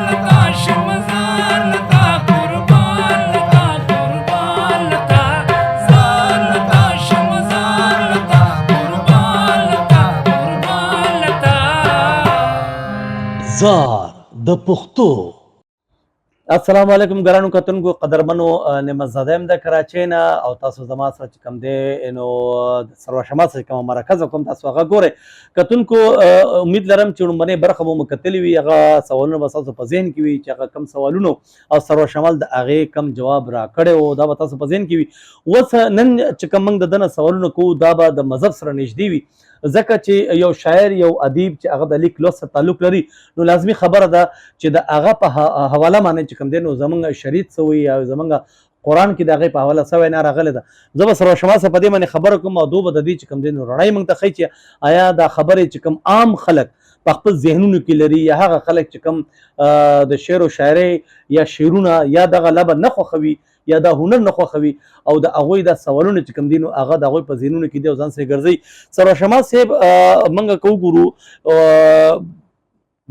لتا شم ځان لتا قربان لتا قربان لتا ځان لتا شم ځان لتا قربان لتا قربان لتا. زار د پښتو. السلام علیکم ګرانو کتونکو، قدرمنو، نعمت زاده یم د کراچۍ نه او تاسو زما سره چې کوم دی نو سرور شمال سره کوم مرکه زه کوم، تاسو هغه ګورئ. کتونکو، امید لرم چې لومړنۍ برخه به مو کتلې وي، هغه سوالونه به تاسو په ذهن کې وي چې هغه کم سوالونو او سرور شمال د هغې کم جواب راکړی و، دا به تاسو په ذهن کې وي. اوس نن چې کوم موږ د دنه سوالونه کوو دا به د مذهب سره نږدې وي، ځکه چې یو شاعر، یو ادیب چې هغه د لیک لوست سره تعلق لري نو لازمي خبره ده چې د هغه په حواله باندې چې کوم دی نو زمونږ شریعت څه وایي او زمونږ قرآن کې د هغې په حواله څه وینا راغلې ده. زه به سره شما سره په دې باندې خبره کوم او دوی به د دې چې کوم دی نو رڼا یې موږ ته ښیي چې آیا دا خبرې چې کوم عام خلک په خپل ذهنونو کې لري یا هغه خلک چې کوم د شعر او شاعرۍ یا شعرونه یا دغه لبه نه خوښوي یا دا هنر نه خوښوي او د هغوی دا سوالونه چې کوم دي نو هغه د هغوی په ذهنونو کې دي او ځان سره ګرځي. سره شما صاحب، موږ که وګورو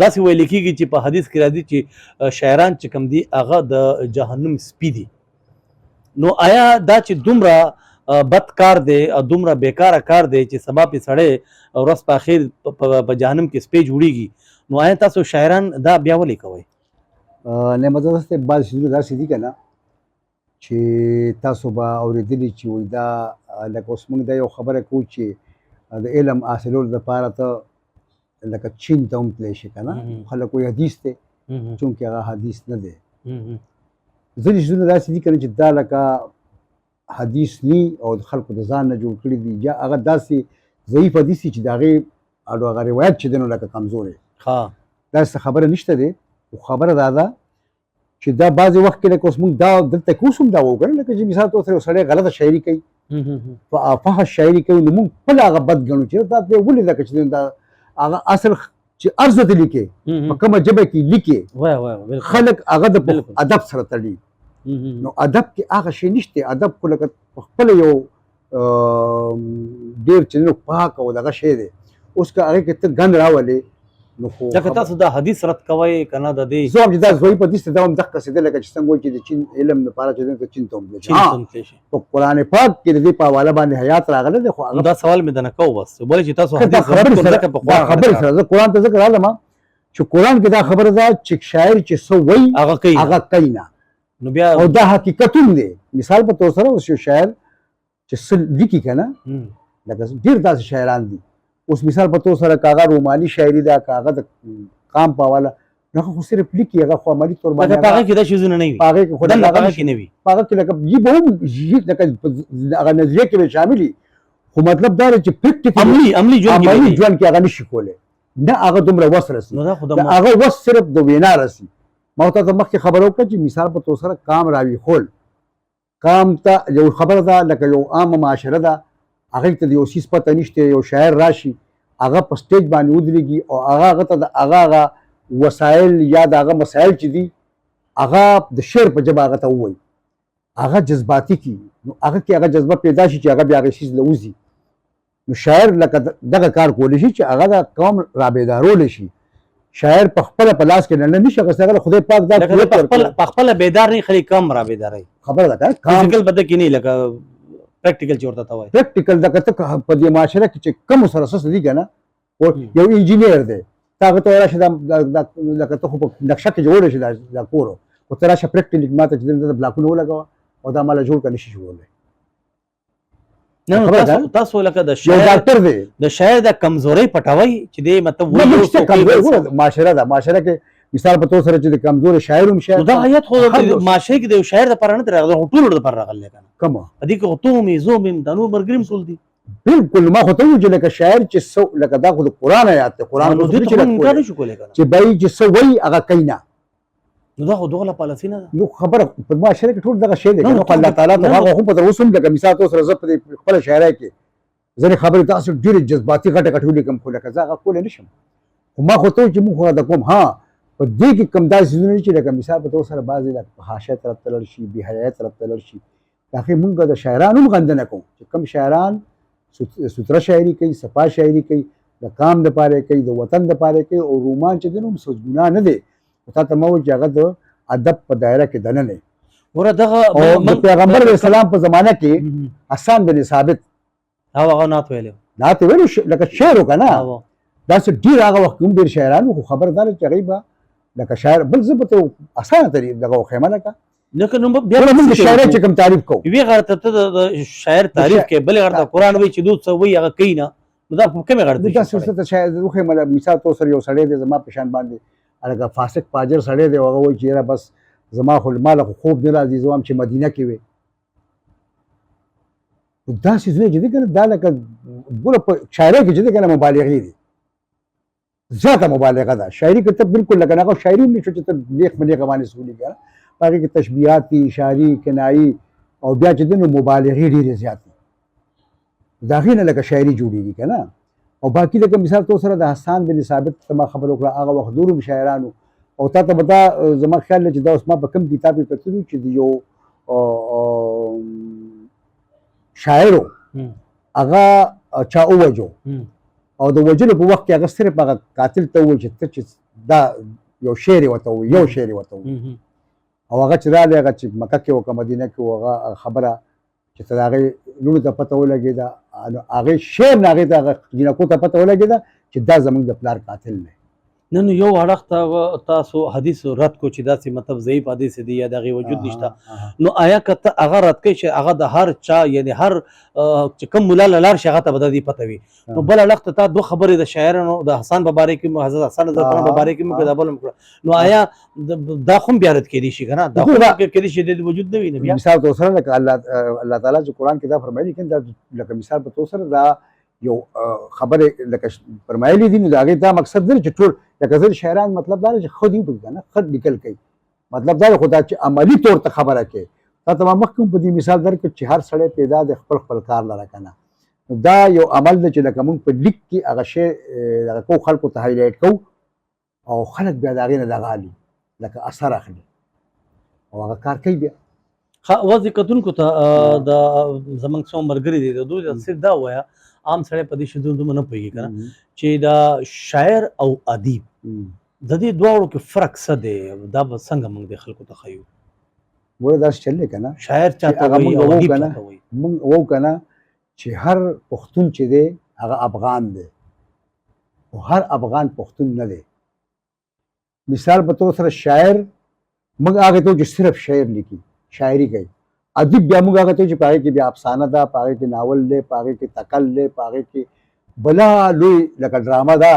داسې ویل کېږي چې په حدیث کې راځي چې شاعران چې کوم دي هغه د جهنم سپي دي. نو آیا دا چې دومره بد کار دی او دومره بیکاره کار دی چې سبا پې سړی ورځ په اخر په جهنم کې سپی جوړیږي، نو آیا تاسو شاعران دا بیا ولې کوئ؟ نعمت زاده صاحب، بعضې څیزونه داسې دي که نه چې تاسو به اورېدلي چې وایي دا لکه اوس موږ دا یو خبره کوو چې د علم حاصلولو دپاره ته لکه چین ته هم تللی شي که نه، خلک وایي حدیث دی، چونکې هغه حدیث نه دی. ځینې څیزونه داسې دي که نه چې دا لکه حدیث نی او د خلکو د ځان نه جوړ کړي دي، یا هغه داسې ضعیف حدیث دي چې د هغې هغه روایت چې دی نو لکه کمزوری، داسې خبره نشته دی. خو خبره دا ده چې دا بعضې وخت کې لکه اوس موږ دا دلته کې اوس هم دا وکړه، لکه چې مثال تور سره یو سړی غلطه شاعري کوي، فحش شاعري کوي، نو موږ خپله هغه بد ګڼو چې دا دی ولې لکه چې دا هغه اصل چې هر څه ته لیکې په کومه ژبه کې لیکې خلک هغه د ادب سره تړي. نو ادب کې هغه شی نشته، ادب خو لکه په خپله یو ډېر چې نو پاک او دغه شی دی. اوس که هغې کې ته ګند راولې نو خو لکه تاسو دا حدیث رد کوئ که نه د دې؟ زه وایم چې دا ضعیف حدیث دی، دا هم دقسې دی لکه چې څنګه وایي چې د چین علم دپاره چې دی ته چین ته هم تللی شې. شي. په قرآن پاک کې د دې په حواله باندې حیات راغلی دی، خو هغه دا سوال مې درنه کوو بس ولې چې تاسو حدیث رد خبرې کړو سره ځکه په دا قرآن خبرې سره زه قرآن ته ځکه راغلم چې قرآن کې دا خبره ده چې شاعر چې څه وایي هغه کوي، هغه کوي نه. نو بیا او دا حقیقت هم دی. مثال په تور سره اوس یو شاعر چې څه لیکي که نه، لکه ډېر داسې شاعران دي اوس مثال په تور سره که هغه روماني شاعري ده که هغه د قام په حواله، نو هغه خو صرف لیکي، هغه خو عملي طور باندې لکه په هغه کې دا شیزونه نه وي، په هغې کې خو دننه په هغه هغه کې نه وي، په هغه کې لکه یي به هم یي لکه هغه نظریه کې به شامل وي، خو مطلب دا دی چې پریکټیکل عملي ژوند کې عملي ژوند کې هغه نشي کولی، نه هغه دومره وس رسي. نو دا خو د هغه وس صرف د وینا رسي. ما ورته مخکې خبره وکړه چې مثال په تور سره قام راویښول، قام ته یو خبره ده لکه یو عامه معاشره ده، هغې ته د یو څیز پته نشته، یو شاعر راشي هغه په سټیج باندې ودرېږي او هغه هغه ته د هغه هغه وسایل یا د هغه مسایل چې دي هغه د شعر په ژبه هغه ته ووایي، هغه جذباتي کړي، نو هغه کې هغه جذبه پیدا شي چې هغه بیا هغې څیز له وځي. نو شاعر لکه دغه کار کولی شي چې هغه د قوم رابیدارولی شي. شاعر په خپله په لاس کې نه نشي اخیستی، هغه خدای پاک دا لکه په خپله بیدار نه خلک کم رابیداروي. خبره ده که فزیکل به ده کې نه، لکه پریکټیکل چې ورته ته وایي پریکټیکل ده که ته په دې معاشره کې چې کوم سره څه دي که نه، یو انجینیر دی، ته هغه ته راشه دا لکه ته خو په نقشه کې جوړولی شې دا کور، خو ته راشه پریکټیکل ما ته چې دلته بلاکونه ولګوه او دا ماله جوړ کړه، نه شي جوړولی. نه تاسو لکه د شاعر ډاکټر دی، د شاعر د کمزورۍ پټوي چې دی مطلب وایي معاشره ده، معاشره کې مثال په تور سره چې د کمزوري شاعر هم شاعر دا آیت خو معاشره کې د شاعر لپاره نه راغلی، خو ټولو لپاره راغلی که نه. کومه په دې کې خو ته هم یې، زه هم یم، دا نور ملګري هم ټول دي. بالکل، ما خو ته وویل چې لکه شاعر چې څه لکه دا خو د قرآن آیات دی، قرآن نو دې ته موږ انکار نه شو کولی که نه چې بای چې څه وایي هغه کوي نه. نو دا خو دغه پالیسي نه ده. نو خبره په معاشره کې ټول دغه شی دی که نه، خو الله تعالی ته هغه هم په تر اوسه هم لکه مثال تاسو سره زه په دې خپله شاعرۍ کې ځینې خبرې داسې ډېرې جذباتي غټې غټې ولیکم، خو لکه زه هغه کولی نه شم. خو ما خو ته وویل چې موږ خو د کوم ها په دې کې کوم داسې څیزونه دي چې لکه مثال په تور سره بعضې لکه په حاشیه طرف ته لاړ شي، بې حیایۍ طرف ته لاړ شي، د هغې مونږ د شاعرانو هم غندنه کوو چې کوم شاعران سوتره شاعري کوي، صفا شاعري کوي، د قام دپاره یې کوي، د وطن دپاره یې کوي، او رومان چې دی نو هم څه ګناه نه دی. خو تا ته ما وویل چې هغه د ادب په دایره کې دننه. ګوره دغه او د پیغمبر علیه السلام په زمانه کې حسان بن ثابت او هغه نعت ویلی، نعت ویلو، لکه شعر وکړه نه، داسې ډېر هغه وخت کې هم ډېر شاعران وو، خو خبره دا ده چې هغوی به لکه شاعر بل زه به ته اسانه طریق دغه وښیم لکه لکه نو بیا موږ د شاعرۍ چې کوم تعریف کوو، یوې غاړې ته ته د شاعر تعریف کوې، بلې غاړې ته قرآن وایي چې دوی څه وایي هغه کوي نه، نو دا په کومې غاړې ته داسې څه ته شاعر وښیم. مثال تو سره یو سړی دی زما په شان باندې لکه فاسق فاجر سړی دی، هغه وایي چې یاره بس زما خو ما له خو خوب نه راځي، زه وایم چې مدینه کې وې. داسې ځای چې دی که نه، دا لکه ګوره په شاعرۍ کې چې دی که نه مبالغې دي، زیاته مبالغه ده. شاعري که ته بالکل لکه هغه شاعري هم نشو چې ته لیخ په لیخه باندې څه ولیکې، په هغې کې تشبیهات دي، اشارې، کنایي، او بیا چې دی نو مبالغې ډېرې زیاتې، د هغې نه لکه شاعري جوړېږي که نه. او باقي لکه مثال تو سره د حسان بن ثابت ته ما خبره وکړه، هغه وخت نور هم شاعرانو، او تا ته به دا زما خیال دی چې دا اوس ما په کوم کتاب کې کتلي چې د یو شاعر و، هغه چا ووژو، او د وژلو په وخت کې هغه صرف هغه قاتل ته وویل چې ته چې دا یو شعر یې ورته وویل، یو شعر یې ورته وویل، او هغه چې راغلی، هغه چې مکه کې و که مدینه کې و، هغه خبره چې ته د هغې لوڼو ته پته ولګېده، نو هغې شعر نه هغې ته هغه جینکو ته پته ولګېده چې دا زموږ د پلار قاتل دی. نه نو یو اړخ ته تاسو حدیث رد کو چې داسې مطلب ضعیف حدیث دی یا د هغې وجود نشته، نو آیا که ته هغه رد کوې چې هغه د هر چا یعنی هر چې کوم ملا له لاړ شي هغه ته به د دې پته وي، نو بل اړخ ته تا دوه خبرې د شاعرانو د حسان په باره کې، حضرت حسن رضی الله عنه په باره کې مو دا بل کړه، نو آیا دا خو بیا رد کېدی شي که نه؟ دا خو کېدی شي د وجود نه وي. نه بیا مثال تو سره لکه الله تعالی چې قرآن کې دا فرمایلي که دا لکه مثال په تو سره دا یو خبره لکه فرمایلي دي، نو د هغې دا مقصد نه چې ټول لکه زه شاعران مطلب دا دی چې ښه دي پکې که نه، ښه لیکل کوي، مطلب دا دی خو دا چې عملي طور ته خبره کوي. تا ته ما مخکې هم په دې مثال درکړ چې هر سړی پیدا دی خپل خپل کار لره که نه، دا یو عمل دی چې لکه موږ په لیک کې هغه شی دغه کوو، خلکو ته هایلایټ کوو، او خلک بیا د هغې نه دغه اخلي لکه اثر اخلي او هغه کار کوي بیا. ښه وضع کتونکو ته د زمونږ څو ملګري دي، د دوی صرف دا ووایه، عام سړی په دې شي دومره نه پوهېږي که نه، چې دا شاعر او ادیب د دې دواړو کې فرق څه دی، دا به څنګه موږ د خلکو ته ښیو؟ ګوره داسې چل دی که نه، شاعر چا ته وایي او ادیب چا ته وایي؟ موږ وو که نه چې هر پښتون چې دی هغه افغان دی، خو هر افغان پښتون نه دی. مثال په تور سره شاعر موږ هغه ته چې صرف شعر لیکي، شاعري کوي. ادیب بیا موږ هغه ته چې په هغې کې بیا افسانه ده، په هغې کې ناول دی، په هغې کې تکل دی، په هغې کې بلا لوی لکه ډرامه ده،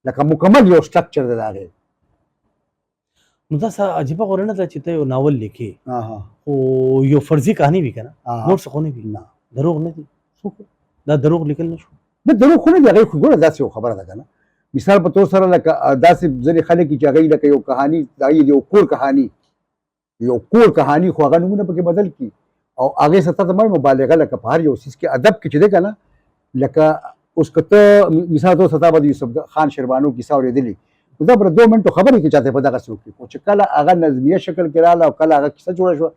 لکه مکمل یو سټرکچر دی د هغې. نو دا څه عجیبه غوره نه ده چې ته یو ناول لیکې خو یو فرضي کهاني وي که نه، نور څه خو نه وي، دروغ نه دي، دا دروغ لیکل نه شو. نه دروغ خو نه دي، هغې خو ګوره داسې یو خبره ده که نه، مثال په تور سره لکه داسې ځینې خلک چې هغوی لکه یو کهاني، د هغوی د یو کور کهاني، یو کور کهاني خو هغه نومونه پکې بدل کړي او هغې سره ته ما مبالغه لکه په هر یو څیز کې ادب کې چې دی که نه، لکه اوس که ته مثال ته ستا به د یوسف خان شیربانو کیسه اورېدلې، نو دا پر دوه منټو خبرې کې چاته په دغسې وکړي، خو چې کله هغه نظمیه شکل کې راغله او کله هغه کیسه جوړه شوه،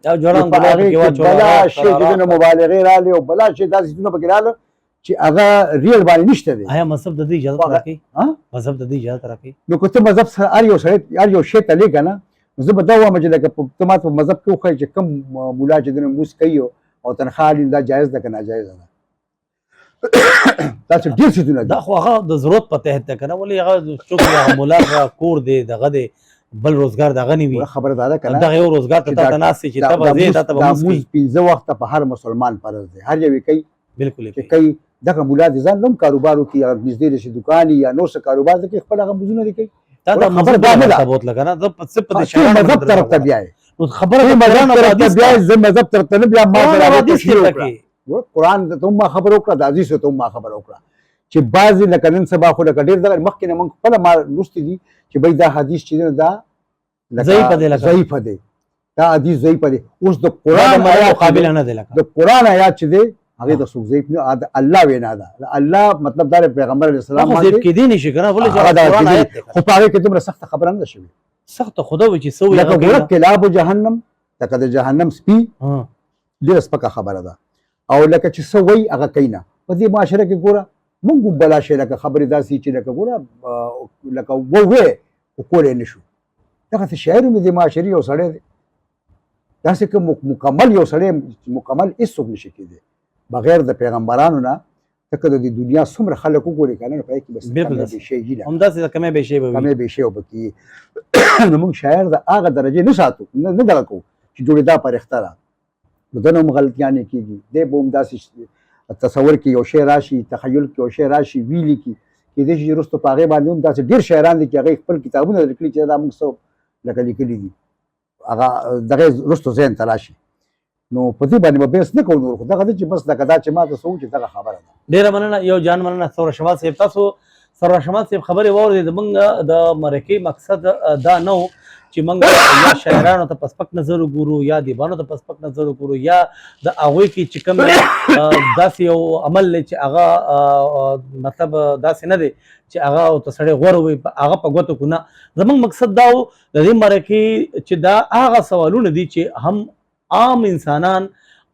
په هغې کې بلا شی چې دی نو مبالغې راغلې او بلا شی داسې څیزونه پکې راغله چې هغه ریل باندې نشته دی. آیا مذهب د دې اجازه راکوي؟ مذهب د دې اجازه راکوي؟ نو که ته مذهب سره هر یو سړی هر یو شی ته لېږه نه، زه به دا وایم چې لکه ته ما ته په مذهب کې وښایې چې کوم ملا چې دی نو لمونځ کوي او تنخوا اخلي، دا جایز ده که ناجایزه ده؟ داسې ډېر څیزونه دي. دا خو هغه د ضرورت په تحت ده که نه، ولې هغه څوک هغه ملا هغه کور دی دغه دی بل روزګار دغه نه وي. خبره دا ده که نه، دغه یو روزګار ته تا ته ناست چې ته به ځې تا ته به دا مونځ پنځه وخته په هر مسلمان فرض دی، هر یو یې کوي، بالکل چې کوي. دغه مولا دې ځان له هم کاروبار وکړي، هغه نږدې دی چې دکان یا نور څه کاروبار دی کوي، خپل هغه مونځونه دې کوي. تا دا خبره دا نه ده بوتله که نه، زه په څه په دې شیانو مذهب طرف ته بیا یې نو خبره د قرآن او حدیث بیا زه مذهب طرف ته نه بیا ما سره تشریح وکړه. قرآن ته هم ما خبره وکړه، د حدیث ته هم ما خبره وکړه چې بعضې لکه نن سبا خو لکه ډېر دغه مخکې نه موږ خپله ما لوستي دي چې بھئی دا حدیث چې دی دا ضعیفه دی، ضعیفه دی، دا حدیث ضعیفه دی. اوس د قرآن آیات مقابله نه دی، لکه د قرآن آیات چې دی هغې ته څوک ضعیف نه، د الله وینا ده، د الله مطلب دا دی پیغمبر علیه السلام باندې ضعیف کېدی نه شي که نه، ولې چې قرآن آیات دی، خو په هغې کې دومره سخته خبره نه ده شوې. سخته خو ده چې څه وایي لکه ګوره کلاب جهنم، لکه د جهنم سپي، ډېره سپکه خبره ده، او لکه چې څه وایي هغه کوي نه. په دې معاشره کې ګوره موږ هم بلا شی لکه خبرې داسې چې لکه ګوره لکه ووې خو کولی نه شو. دغسې شاعر هم د معاشري یو سړی دی. داسې که مکمل یو سړی، مکمل هېڅوک نشي کېدی بغیر د پیغمبرانو نه. ته که د دې دنیا څومره خلک وګورې که نه، نو په هغې کې به څه کمی بې شی وي نه، همداسې د کمی بې شی به وي، کمی بې شی به پکې. نو موږ شاعر د هغه درجې نه ساتو، نه دغه کوو چې جوړېدا پرښته ده، نو ده نه هم غلطیانې کېږي. دی به هم داسې تصور کې یو شی راشي، تخیل کې یو شی راشي، ویې لیکي. کېدای شي چې وروسته په هغې باندې هم داسې ډېر شاعران دي چې هغوی خپل کتابونه لیکلي چې دا موږ څه لکه لیکلي دي، هغه دغه وروسته ذهن ته راشي. نو په دې باندې به بحث نه کوو نور، خو دغه دی چې بس لکه دا چې ما ته څه و چې دغه خبره ده. ډېره مننه، یو جان مننه سرور شمال صاحب. تاسو سرور شمال صاحب خبرې واورېدې. زمونږ د مرکې مقصد دا نه و چې موږ یا شاعرانو ته په سپک نظر وګورو یا ادیبانو ته په سپک نظر وګورو، یا د هغوی کې چې کوم داسې یو عمل دی چې هغه مطلب داسې نه دی چې هغه ورته سړی غوره وي، هغه په ګوتو کړو. نه، زمونږ مقصد دا و د دې مرکې چې دا هغه سوالونه دي چې هم عام انسانان،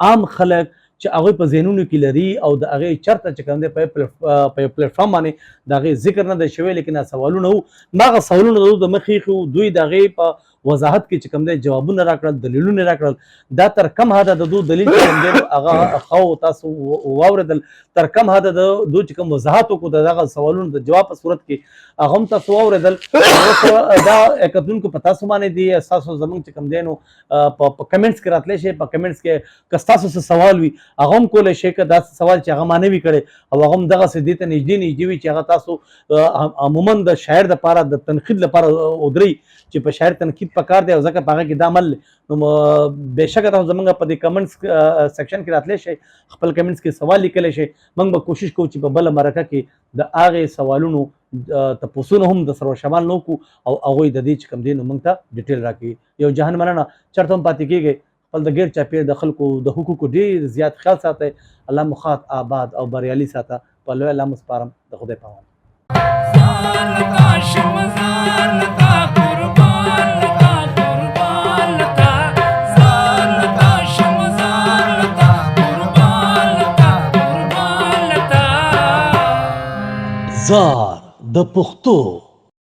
عام خلک چې هغوی په ذهنونو کې لري او د هغې چرته چې کوم دی په یو پلیټفارم باندې د هغې ذکر نه دی شوی، لیکن دا سوالونه وو. ما هغه سوالونه د دوی د مخې ایښي وو، دوی د هغې په وضاحت کې چې کوم دی جوابونه راکړل، دلیلونه راکړل. دا تر کم حده د دوی دلیل چې کوم دی هغه ښه و، تاسو واورېدل. تر کم حده د دوی چې کوم وضاحت وکړو د دغه سوالونو د جواب په صورت کې هغه هم تاسو واورېدل. دا کتونکو په تاسو باندې دي، تاسو زمونږ چې کوم دی نو په کمنټس کې راتلی شئ. په کمنټس کې که ستاسو څه سوال وي هغه هم کولی شئ، که داسې سوال چې هغه ما نه وي کړی او هغه هم دغسې دې ته نږدې نږدې وي چې هغه تاسو عموما د شاعر دپاره د تنقید لپاره ودرئ چې په شاعر تنقید پکار دی او ځکه په هغه کې دا عمل دی، نو بېشکه تاسو زمونږ په دې کمنټس سیکشن کې راتلی شئ، خپل کمنټس کې سوال لیکلی شئ. موږ به کوشش کوو چې په بله مرکه کې د هغې سوالونو تپوسونه هم د سرور شمال نه وکړو او هغوی د دې چې کوم دی نو موږ ته ډیټیل راکړي. یو جهان مننه، چېرته هم پاتې کېږئ، خپل د ګیر چاپېر د خلکو د حقوقو ډېر زیات خیال ساتئ. الله مو ښاد، آباد او بریالي ساته. په لوی الله مو سپارم، د خدای په امان. زار د پښتو.